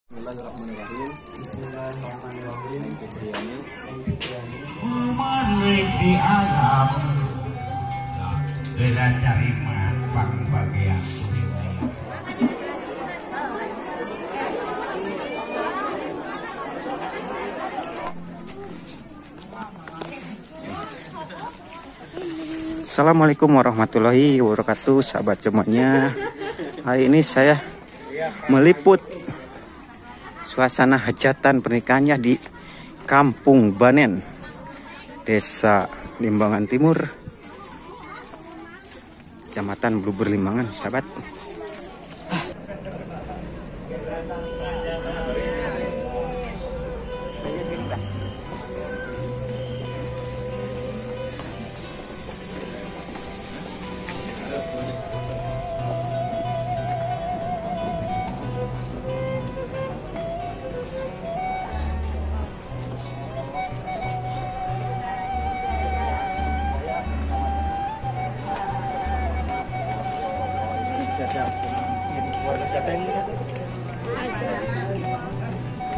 Bismillahirrahmanirrahim. Bismillahirrahmanirrahim. Menik di alam geura carima pangbagian. Assalamualaikum warahmatullahi wabarakatuh, sahabat semuanya. Hari ini saya meliput suasana hajatan pernikahannya di Kampung Banen, Desa Limbangan Timur, Kecamatan Blubur Limbangan, sahabat.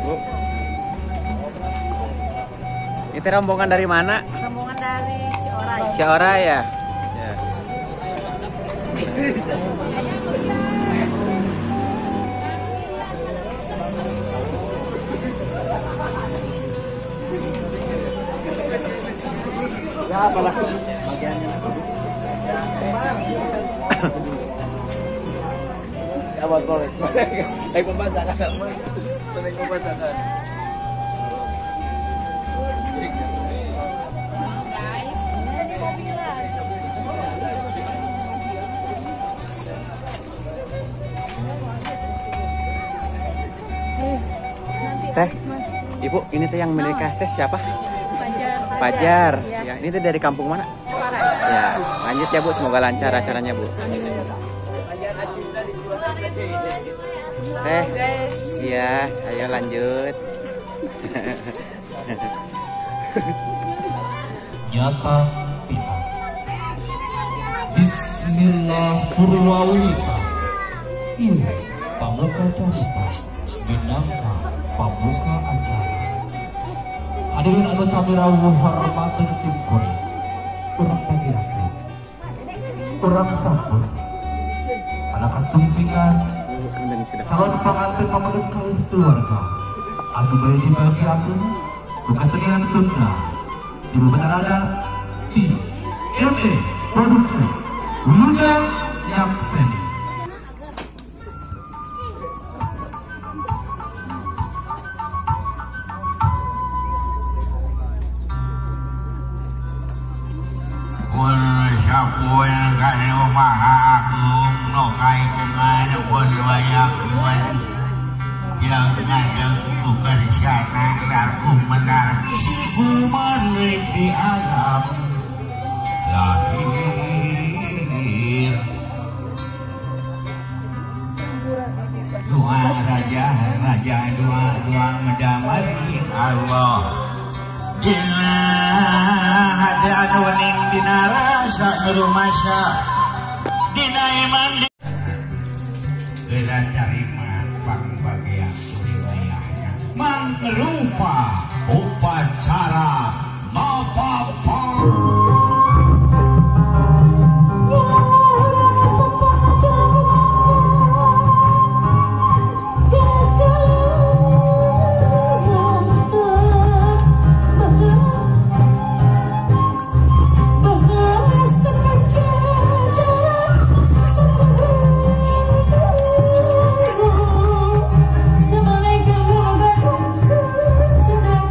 Bu, itu rombongan dari mana? Rombongan dari Ciorai. Ciorai ya? Ya. Ya, apalah bagiannya. Ya, boleh. Naik pembasakan, naik pembasakan. Guys, ini mobilan. Teh, Ibu, ini teh yang menikah teh siapa? Fajar. Fajar. Ya, ini teh dari kampung mana? Ciorai. Ya, lanjut ya Bu, semoga lancar acaranya Bu. Teh, ya, ayo lanjut. Nyata pihak. Bismillah Purwawita. Ini pamuka casta minangka pamuka acara. Hadirin anu sami rawuh hormaten simkuring. Urang pagirakeun. Urang sambut. Anak kasumpingan calon pengantin memeluk kalih keluarga anu bade dibagiakeun ku kesenian Sunda di upacara adat di ME Produksi Wilujeng Nyakseni. Sapun kanu maha agung no kaikungan pun wayakuan jangan bukan sana laku menar kumanik di alam lahir dua raja raja dua dua medamari Allah dina hati anu ning dina rasa nurumasa dina iman geura carima pangbagian riwayahna mangrupa upacara mapapa. Sudah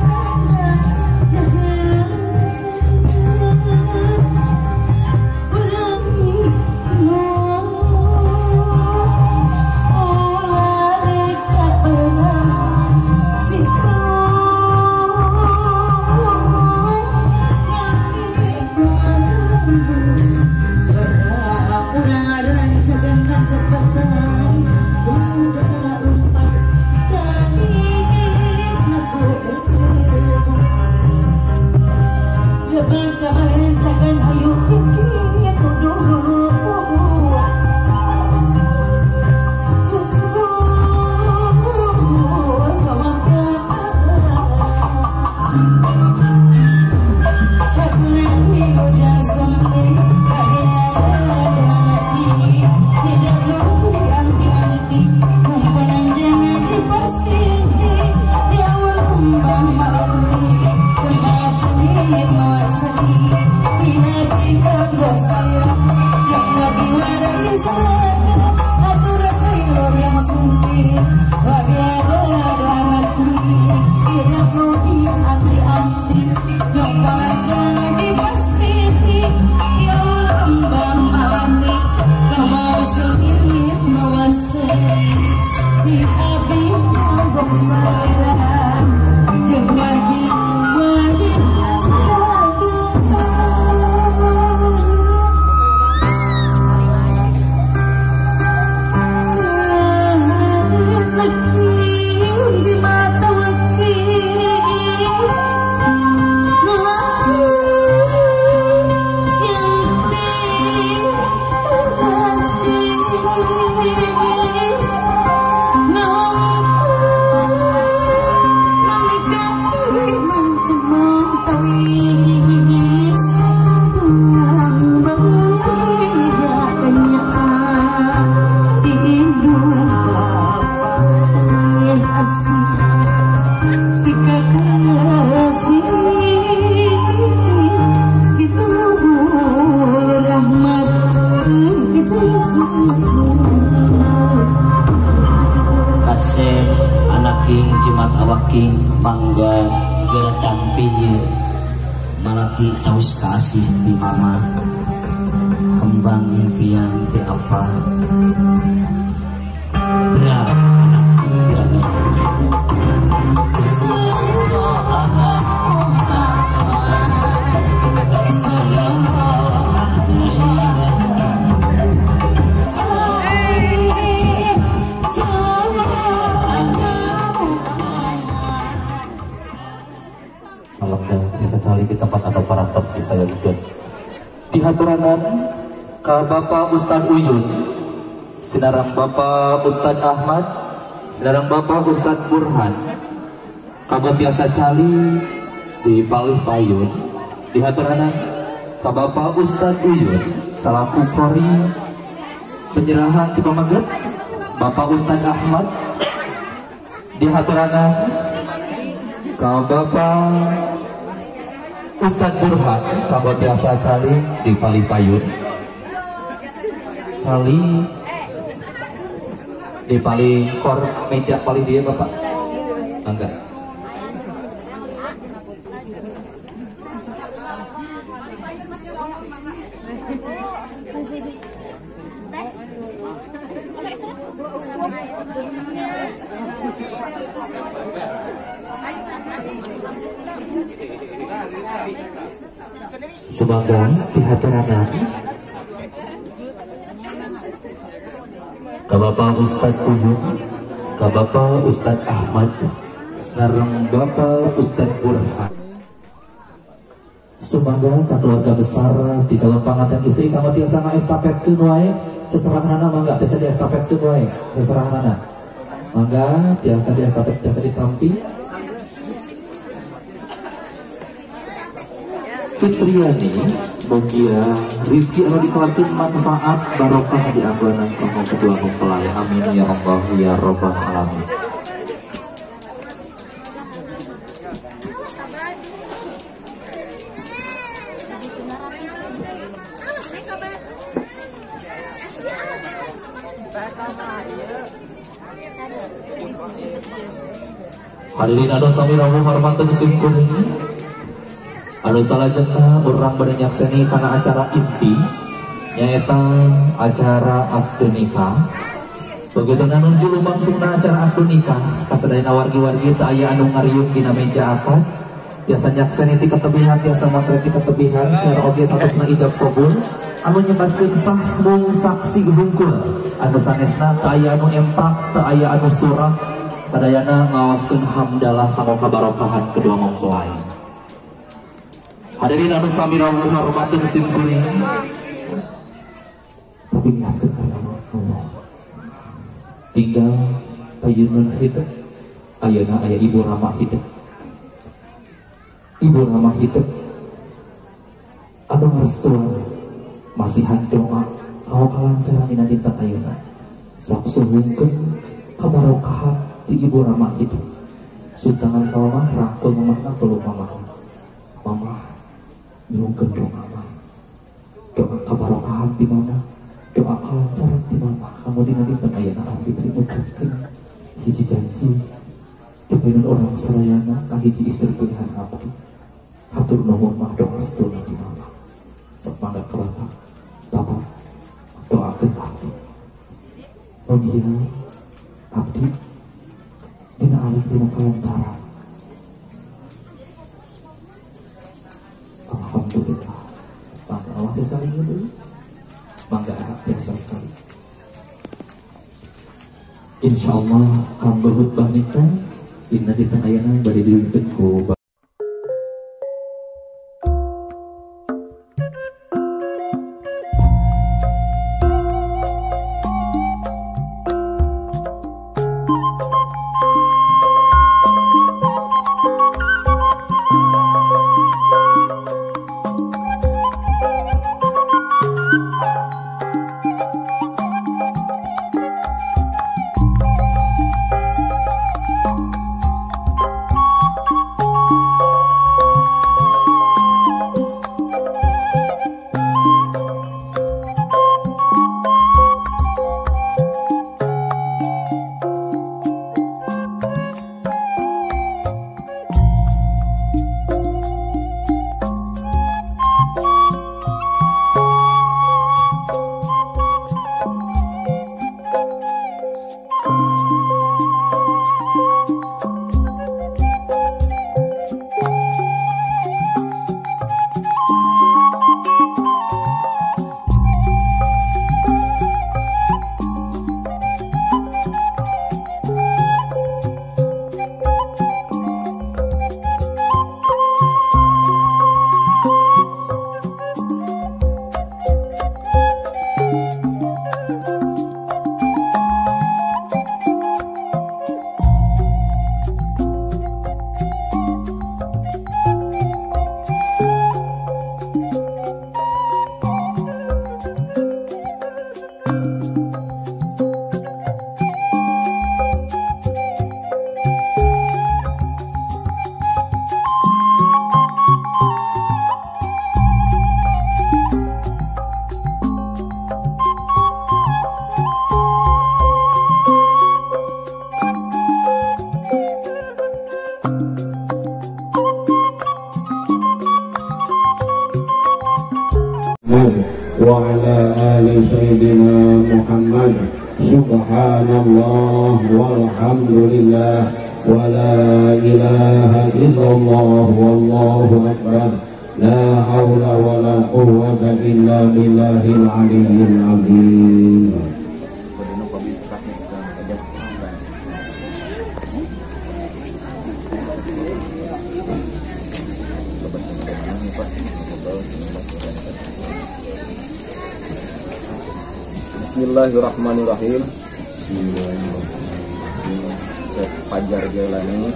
kasih tiga kasih itu rahmat kasih anak king jimat awak king mangga geura tampi ieu malati taus kasih ti mama kembang impian ti apa bra anak tirane. Di tempat atau parantos disayangkeun. Dihaturanan ka Bapak Ustad Uyun, sinarang Bapak Ustad Ahmad, sinarang Bapak Ustad Burhan, kaba biasa cali di palih payun. Dihaturanan ka Bapak Ustad Uyun salaku kori penyerahan ti pamaget Bapak Ustad Ahmad. Dihaturanan ka Bapak Ustad Burhan kaba biasa cali di palih payun, cali di paling kor meja paling dia bapak enggak. Semoga dihaturanan ka Bapak Ustad Uyun, ka Bapak Ustad Ahmad, sareng Bapak Ustad Burhan. Semoga ka keluarga besar di calon panganten istri kamu tiasa ngaestafetkeun wae seserahanana mangga tiasa diestafetkeun wae seserahanana. Mangga tiasa diestafet tiasa ditampi. Fitriani mugia rizki anu dikeluarkeun manfaat barokah di anggonan kamu kedua mempelai. Amin ya Allah ya Rabbal alamin. Hadirin anu sami rawuh hormatan sim kuring. Anu salajengna urang bade nyakseni kana acara inti nyaeta acara akad nikah. Begitu nuju lumangsungna acara akad nikah kasadayana wargi-wargi teu aya anu ngariung dina meja akad. Biasa nyakseni ti ketebihan, biasa motret ti ketebihan, secara oge satosna ijab kabul anu nyebatkeun sah mung saksi hungkul. Anu sanesna teu aya anu empak, teu aya anu surah. Sadayana ngaoskeun hamdalah kanggo kabarokahan kedua mempelai. Hadirin anu sami rawuh hormateun sim kuring. Tapi niatkeun kana Allah. Tinggal payunun hidup, ayeuna aya ibu ramah hidup. Ibu ramah hidup anu ngarestuan masihan doa kanggo kalancaran dina dinten ayeuna. Sok suhungkeun kabarokahan di ibu ramah hidup. Suntangan ka mamah, rangkul mamahna, peluk mamah. Mamah nyuhunkeun doa mah, doa kabarokahan ti mama, doa kalancaran ti mama. Kamu dina dinten ayeuna abdi bade ngucapkeun hiji janji dipeuneun urang sadayana ka hiji istri pilihan abdi. Hatur nuhun mah doa restuna ti mama. Sok mangga ka bapak, bapak doakeun abdi. Mugia abdi dina alih dina kalancaran. Alhamdulillah. Mangga Allah biasa dulu, mangga anak biasa sekali. Insya Allah kanggo khutbah nikah dina dinten ayeuna bade diwiwitkeun ku wa ala ali Sayyidina Muhammad. Subhanallah walhamdulillah wa la ilaha illallah wallahu akbar. La haula wa la quwwata illa billahil aliyyil azim. Bismillahirrahmanirrahim. Syekh Fajar Jailani,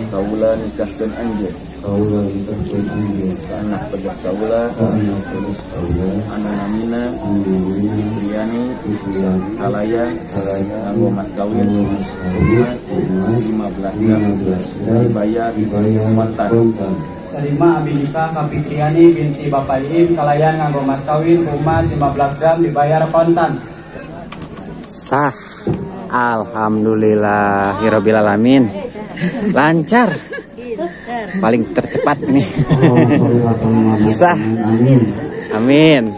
kaula nikahkeun anjeun, ka anak tegas kaula, anu namina Fitriani Kalaya nganggo mas kawin emas 15 gram dibayar kontan. Terima abi nikah ka Fitriani binti Bapak Iim kalayan nganggo mas kawin emas 15 gram dibayar kontan. Sah. Alhamdulillahirabbil alamin. Lancar. Paling tercepat ini. Sah. Amin. Amin.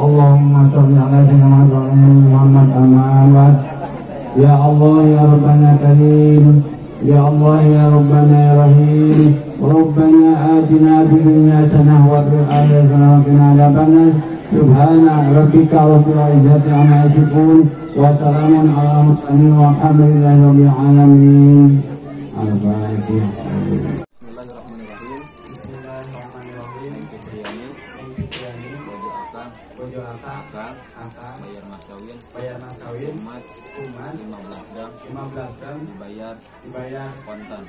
Allahumma sholli ala sayyidina Muhammad aman. Ya Allah ya Rabbana karim, ya Allah ya Rabbana ya Rahim. Rabbana atina fid dunya hasanah wa fil akhirati hasanah wa qina adzabannar. Subhana rabbika rabbil izzati amma yasifun wa salamun ala mursalin walhamdulillahi rabbil alamin. Al-Fatihah. Bismillahirrahmanirrahim. Bismillahirrahmanirrahim. Fitriani Bojo akang bayar mas kawin emas 15 gram dibayar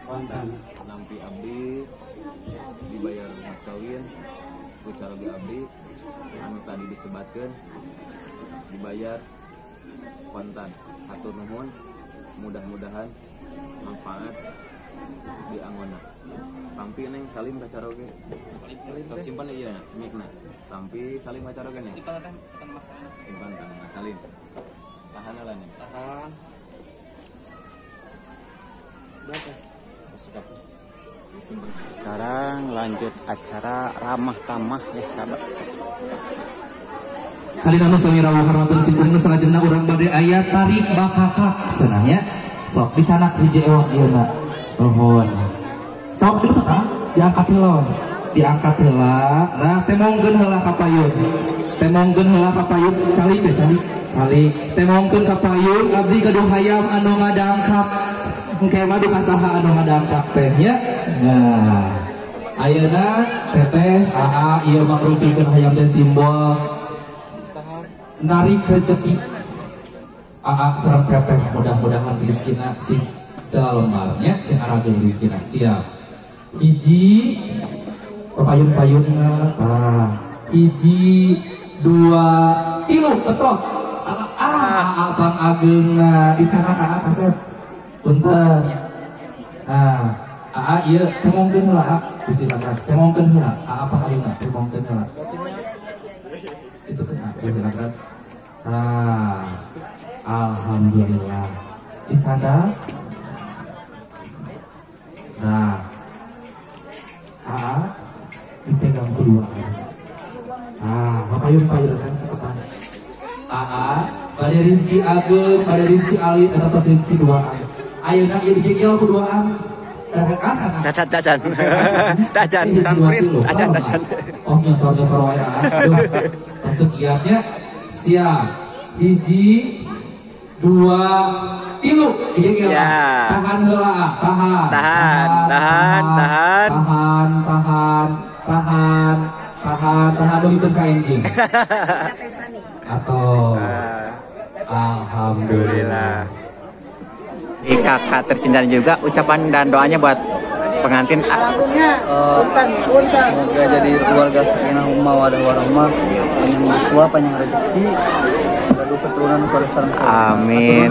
kontan. Nampi abdi dibayar mas kawin ku caroge abdi anu tadi disebatkeun dibayar kontan. Hatur nuhun, mudah-mudahan manfaat di anggona. Tampi neng salim ka caroge. Salim simpan ieu na mikna. Tampi salim ka caroge neng. Simpan teh kan mas kawin. Simpan kan mas salim. Tahan lah neng. Tahan. Sekarang lanjut acara ramah tamah ya sahabat. Kali nama sami rawuh hormatan simkuring salajengna urang bade aya tarik bakakak cenah nya. Sok dicanak hiji ewok ieu na. Nuhun. Sok dulu tah diangkat heula. Diangkat heula. Nah temongkeun heula ka payun. Temongkeun heula ka payun calik we calik. Calik. Temongkeun ka payun abdi gaduh hayam anu ngadangkap. Engke mah duka saha anu ngadangkap teh nya. Nah, ayeuna teteh aa ieu mangrupikeun hayam teh simbol narik rezeki. Aa sareng teteh mudah-mudahan rezekina sing jalmar nya, sing arageng rezekina siap. Hiji papayun-payunna, tah. Hiji, dua, tilu ketok. Ah, abang ageungna dicanak aa kasep. Punten. Nah, aa ieu temongkeun heula aa bisi sangat. Temongkeun heula aa payunna temongkeun heula. Itu kan silakan. Nah, alhamdulillah. Dicanda. Nah, aa dipegang kedua. Ah, payun-payun kan cepetan. Aa, pada rizki ageung, pada rizki alit, eta tos rizki duaan. Ayeuna ieu digigil ku duaan. Cacat cacan. Cacan, tamprit, acan acan. Oh, nyosor-nyosor wae aa. Tos teu kiatnya siap. Hiji, dua, tilu. Digigil. Tahan heula, tahan. Tahan, tahan, tahan. Tahan, tahan, tahan. Tahan, tahan dulu ka enjing. Atau alhamdulillah. Kakak tercinta juga ucapan dan doanya buat pengantin. Semoga jadi keluarga sakinah mawaddah warahmah, panjang yuswa, panjang rezeki, gaduh keturunan soleh sareng saleh. Amin.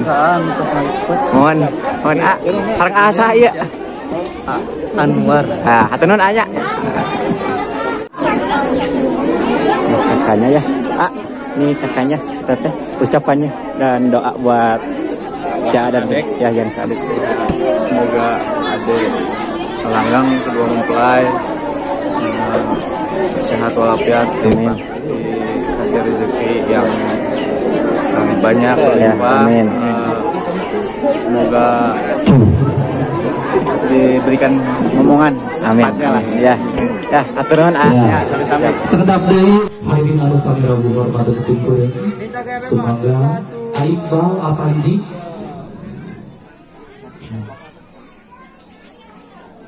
Mohon, mohon a, sareng asa ieu. Anwar. Ah, hatur nuhun anya. Kakaknya ya. Ah, Ini kakaknya, teteh, ucapannya dan doa buat si Adam ya yang si Adit. Semoga adik melanggang kedua mempelai sehat walafiat, dikasih rezeki yang banyak berlimpah. Amin. Semoga diberikan momongan. Amin. Lah. Ya. Ya, atur nuhun ah. Ya, sami-sami. Sekedap deui hadirin anu sami rawuh hormat simkuring. Sumangga Iqbal Apanji.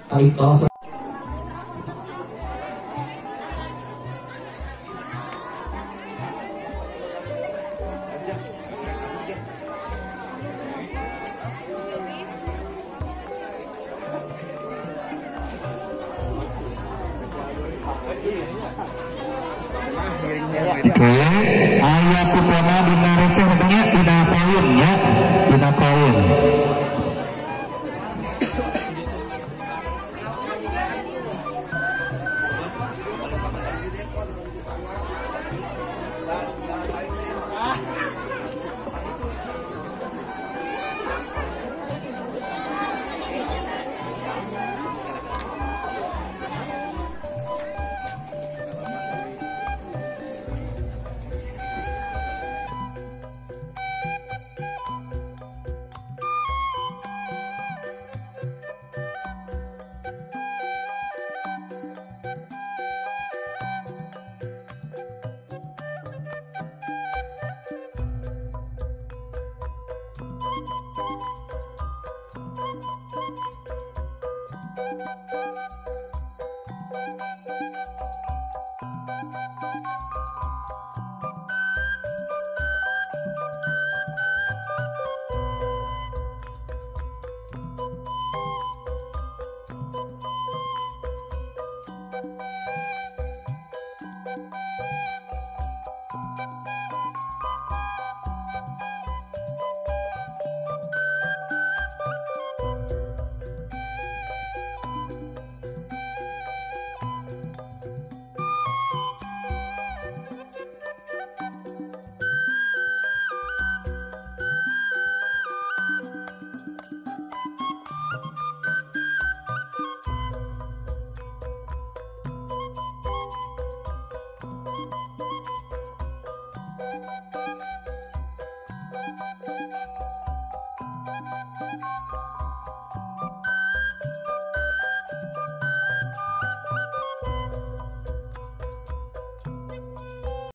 Iqbal Oke, aya kupona dina receh nya dina payun nya.